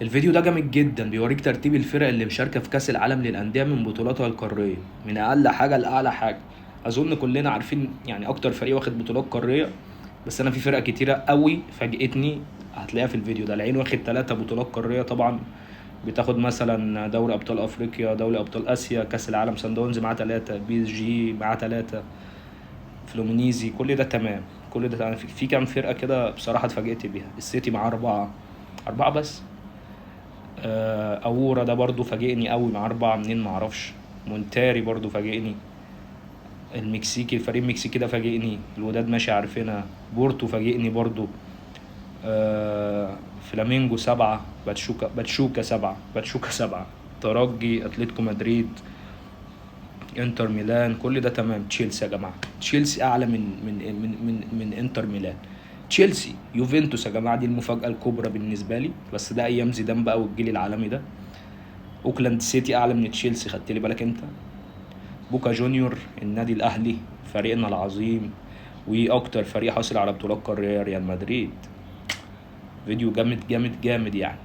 الفيديو ده جامد جدا، بيوريك ترتيب الفرق اللي مشاركة في كأس العالم للأندية من بطولاتها القارية، من أقل حاجة لأعلى حاجة. أظن كلنا عارفين يعني أكتر فريق واخد بطولات قارية، بس أنا في فرق كتيرة قوي فاجئتني هتلاقيها في الفيديو ده. العين واخد 3 بطولات قارية، طبعا بتاخد مثلا دوري أبطال أفريقيا، دوري أبطال آسيا، كأس العالم. سان داونز معاه 3، بي اس جي معاه 3، فلومينيزي، كل ده تمام، كل ده تمام. في كام فرقة كده بصراحة اتفاجئت بيها. السيتي معاه 4، 4 بس. أورا ده برضو فاجئني قوي، مع 4 منين معرفش. مونتاري برضو فاجئني. المكسيكي، الفريق المكسيكي ده فاجئني. الوداد ماشي عارفينها. بورتو فاجئني برضو. فلامينجو 7، باتشوكا 7، باتشوكا 7، ترجي، أتلتيكو مدريد، انتر ميلان، كل ده تمام. تشيلسي يا جماعة، تشيلسي أعلى من انتر ميلان. تشيلسي، يوفنتوس يا جماعة، دي المفاجأة الكبرى بالنسبة لي، بس ده أيام زيدان بقى والجيل العالمي ده. أوكلاند سيتي أعلى من تشيلسي، خدت لي بالك أنت. بوكا جونيور، النادي الأهلي فريقنا العظيم، وأكتر فريق حاصل على بطولات قارية ريال مدريد. فيديو جامد جامد جامد يعني.